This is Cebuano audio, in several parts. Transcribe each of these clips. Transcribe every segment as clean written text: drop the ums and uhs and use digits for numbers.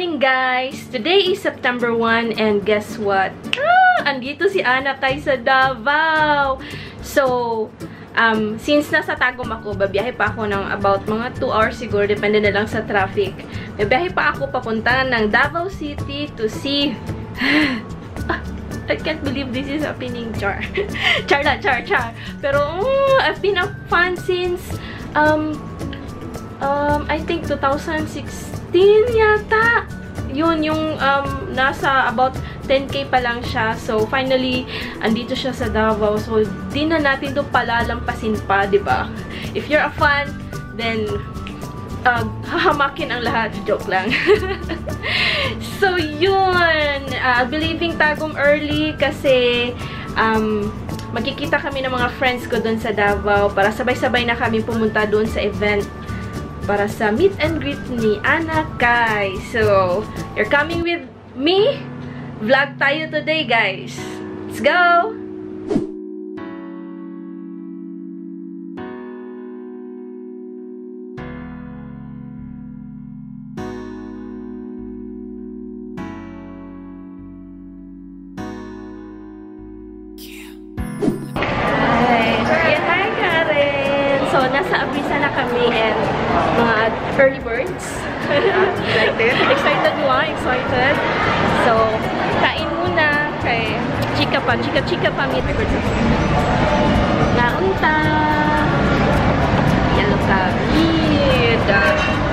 Morning, guys! Today is September 1 and guess what? Andito si Anna Cay sa Davao! So, since nasa Tagum ako, babiyahe pa ako ng about mga 2 hours siguro, depende na lang sa traffic. Babiyahe pa ako papunta ng Davao City to see... I can't believe this is happening, char. Char na, char, char. Pero, I've been a fan since, I think 2016 yata. Yun, yung nasa about 10K pa lang siya. So, finally, andito siya sa Davao. So, di na natin to palalampasin pa, diba? If you're a fan, then, hahamakin ang lahat. Joke lang. So, yun. I'll be leaving Tagum early kasi magkikita kami ng mga friends ko dun sa Davao para sabay-sabay na kami pumunta dun sa event para sa meet and greet ni Anna Cay. So, you're coming with me? Vlog tayo today, guys. Let's go! Nasa Abreeza na kami and mga early birds. Excited? Excited mo, excited. So, kain muna kay chika pa, chika-chika pa meet. Naunta. Yellow ka.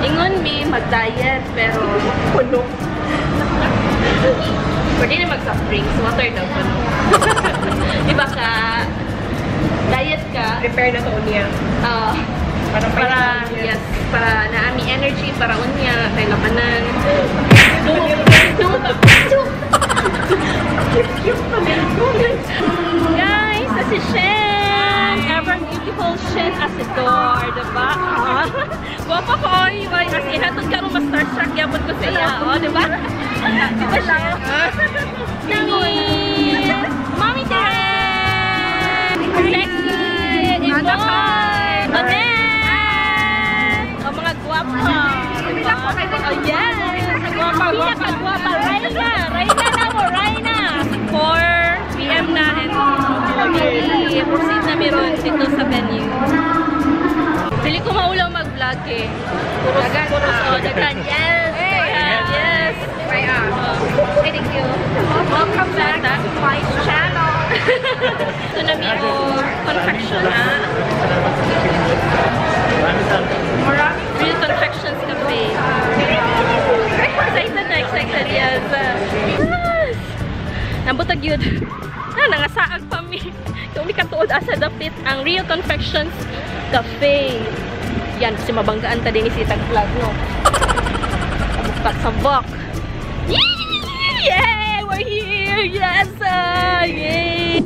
Ingon mi mag-diet pero puno. Pwede na mag-soft drinks, water daw puno. Di ba ka? Diet ka? Prepare na to unya. Para, yes, para naami energy, para unya, kay lakanan. Guys, si Shen! Ever beautiful Shen Asidor, diba? Guwapa ko, oy, oy. As in, hatod ka rin ma-starstruck, yabot ko sa iya, oh, diba? Diba, Shen? Nami! Mami Tere! Sexy! Yvonne! Onet! O mga guwapa! Diba? Oh, yes! Pinakagwapa! Rayna! Rayna na mo! Rayna! 4 p.m. na and i-proceed na meron dito sa venue. Pili ko maulaw mag-vlog eh. Puros, puros. Oh, daghan. Yes! Daghan. Yes! Thank you. Welcome back to my channel. Ito na may confection ah. Real Confections Cafe. Excited na, excited. Yes. Yes. Nabutag yun. Nangasaag pa mi. Kung katuod asa dapit ang Real Confections Cafe. Yan, kasi mabanggaan ta din si tag vlog, no? Bukak sa bok. Yay! We're here! Yes! Yay!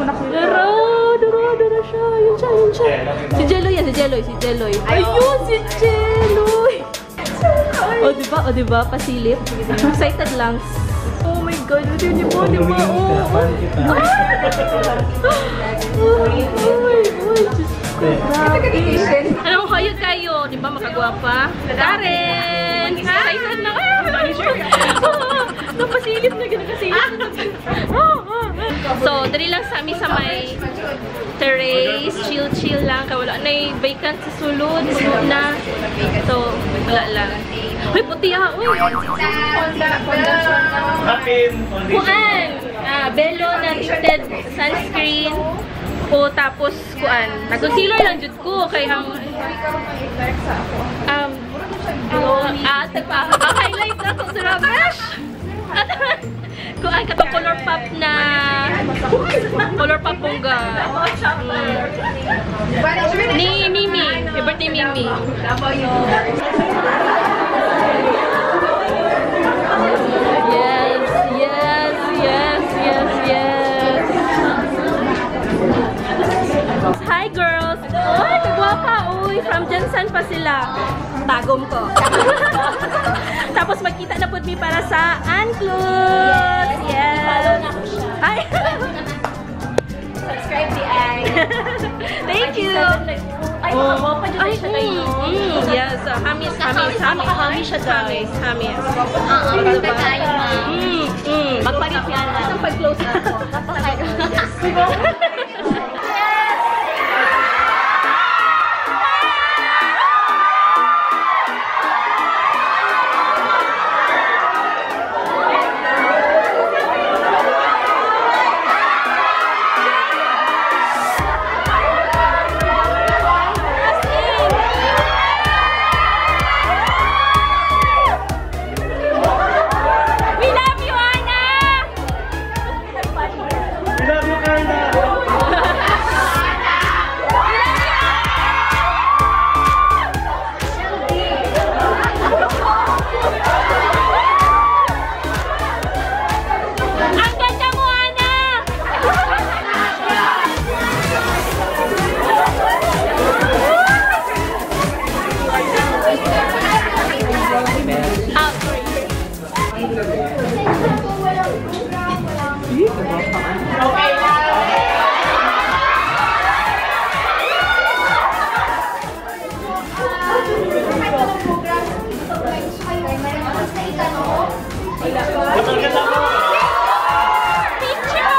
Dara! Dara! Dara siya! Yun siya! Yun siya! Si Jeloy yan! Si Jeloy! Si Jeloy! Ayun! Si Jeloy! O diba? O diba? Pasilip. Excited lang. Oh my God! O diba? Diba? Oh! Oh! Uy! Uy! Diyos ko! Grabe! Alam mo kayo kayo! Diba? Makagwapa? Karen! Excited na! Napasilip na! Nakasilip na! So, dali lang sa amin sa may terrace. Chill-chill lang. Wala na yung vacant sa sulod. Puno na. So, wala lang. Uy, puti ah! Uy! Kuan! Belo na tinted sunscreen. O, tapos, kuan. Nag-concealer lang jud ko. Kay ang... Ang highlight na itong sira brush! Kuan, katong color pop na... Color pop bongga. Ni Mimi. Favorite ni Mimi. Yes, yes, yes, yes, yes. Hi, girls! Uy, kagwapa! Uy, from Jensen pa sila. Tagum ko. Tapos magkita na pud mi para sa Unclothes. Yes. Follow na ko siya. Ay. Subscribe di ay. Thank you. Ay, makaguwapa dyan Ay, siya tayo. Yes, hamis, hamis, hamis. Hamis siya, Hamis, hamis. Oo, Diba? tayo, ma'am. Magpalit yan. Isang pag-close na ako. We love you, Ana! We love you, Carla! Ang ganda mo, Ana! Ah, sorry. Picture!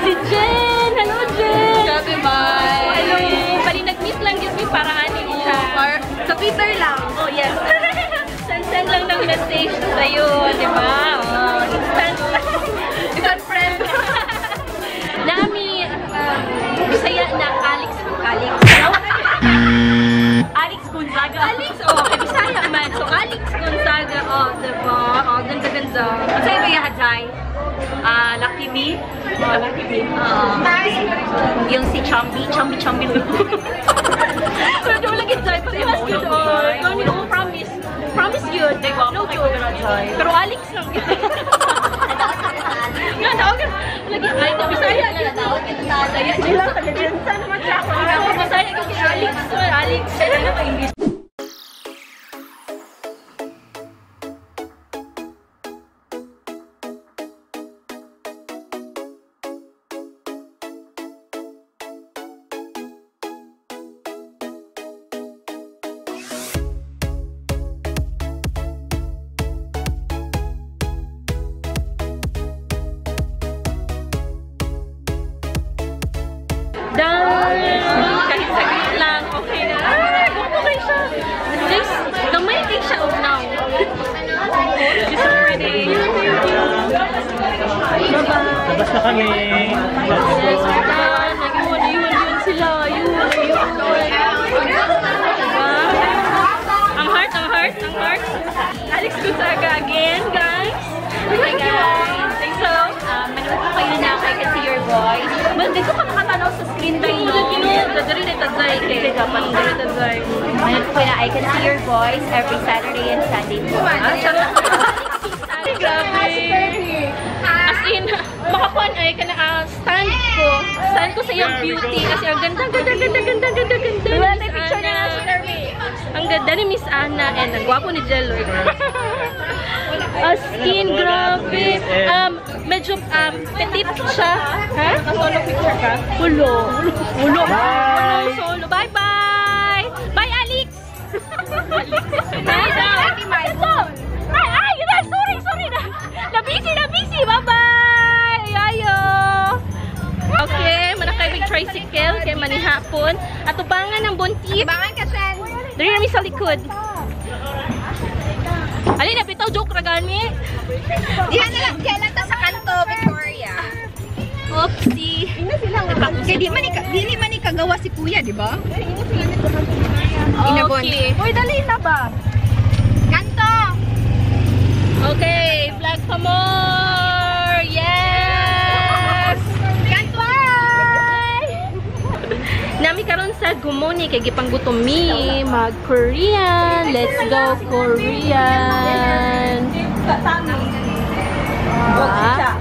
Si Jen! Hello, Jen! Grabe, bye! Hello! Bali, nag-meet lang yun mi para ani siya. Or sa Twitter lang. Oh, yes. Send-send lang ng message sa'yo, di ba? Oh, instant. Instant friend. Nami, Bisaya na Alex Alex. Alex Gonzaga. Alex, oh, kay Bisaya man. So, Alex Gonzaga, oh, di ba? Oh, ganda-ganda. Sa iba yung Hajay? Ah, Lucky Me. Oh, Lucky Me. Yung si Chumby, Chumby Chumby. Pero di mo lagi Jai, parehas yun. Oh, no, no, promise. Promise yun. No joke. Pero Alex lang yun. Nga, tawag ka. Lagi, ay, Bisaya yun. Sila, taga-Jensen naman siya. Bisaya kasi Alex. Alex. Done! Kahit saglit lang, okay na. Ay, gusto kayo siya. Just, gamay kay siya og now. She's so pretty. Bye-bye. Labas na kami! Yes, we're done. Ayun, ayun, ayun sila. Ayun, ayun. Diba? Ang heart, ang heart, ang heart. Alex Gonzaga again, guys. Hi, guys. Thanks so. Manood po kayo na I Can See Your Voice. Well, dito ka makatanaw sa screen tayo, no? Dali na tadzay kay. Dali tadzay. Manood po kayo na I Can See Your Voice every Saturday and Sunday po. Ah, charot. Ay, grabe. As in, makakuan ay kana stand ko. Stand ko sa iyang beauty kasi ang ganda, ganda, ganda, ganda, ganda, ganda ni Miss Ana. Ang ganda ni Miss Ana and ang gwapo ni Jello. As in, grabe. Medyo petite siya. Ha? Solo picture ka? Ulo. Ulo. Ulo. Solo. Bye-bye! Bye, Alex! Bye daw! Ito! Ay, ay! Yun na! Sorry, sorry na! Nabisi, nabisi! Bye-bye! Ayo! Okay, manakay mig tricycle kay manihapon. Atubangan ng buntit. Bangan ka, Shen! Dali nami sa likod. Alin na, bitaw joke ra gani. Diyan na lang, diyan lang ta sa kanto, Victoria. Oh. Oopsie. Kay di man ni kagawa si kuya, di ba? Okay. Uy, dali na ba? Kanto! Okay, flag pa more! Yes! Kanto! Nami karon sa Gumoni kay gipanggutom mi mag Korean. Let's go Korean. Ah.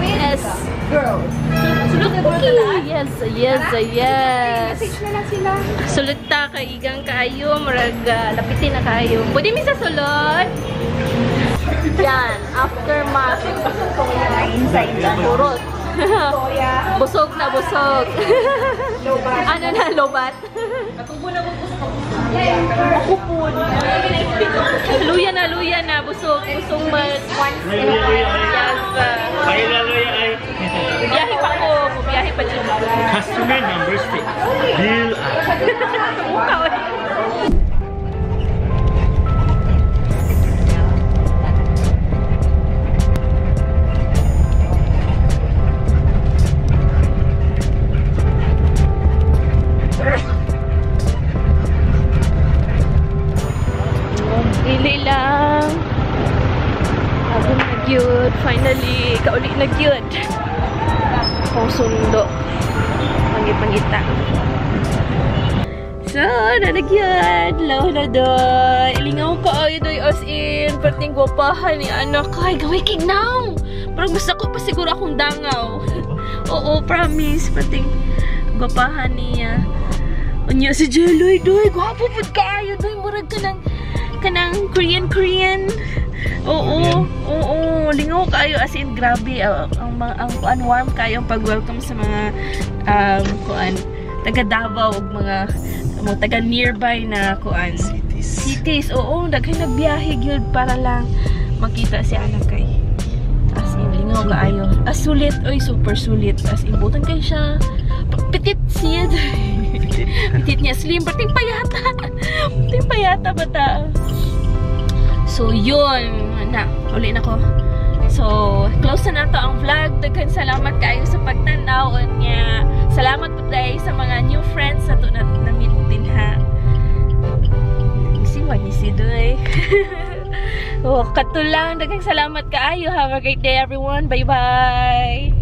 Yes. Girls. Okay. Yes, yes, yes. Message na lang sila. Sulod ta kaigang kaayo, murag lapitin na kaayo. Pwede mi sa sulod? Yan, aftermath. Purot. Busog na busog. Ano na, lobat? Luya na, luya na. Busog, busog man. Yes. Biyahe pa ko. Biyahe pa dyan. Customer number 6. Bill Dili lang. Ako na gyud. Finally, kauli na gyud. Akong sundo. Pangipangita. So, nanagyud. Law na doy. Ilingaw ka ayo doy as in. Perting gwapahan ni anak. Ay, gawin kignaw. Parang gusto ko pa siguro akong dangaw. Oo, promise. Perting gwapahan niya. Unya si Jeloy doy. Gwapo pud kaayo doy. Murag ka ng kanang Korean. Oo, oo, lingaw kayo as in grabe ang kuan warm kayo ang pag-welcome sa mga kuan taga Davao ug mga taga nearby na kuan cities. Oo, daghan nagbiyahe gyud para lang makita si anak kay. As in lingaw kaayo. As sulit, oy super sulit. As in butan kay siya. Petit siya. Petit niya slim, perting payata. Perting payata bata. So, yun. Na, uli na ko. So, close na nato ang vlog. Daghan salamat kayo sa pagtanaw. Unya, salamat po dahil sa mga new friends na to na-meet din ha. Siwa ni si Doy. Oh, katulang. Daghang salamat kaayo. Have a great day, everyone. Bye-bye!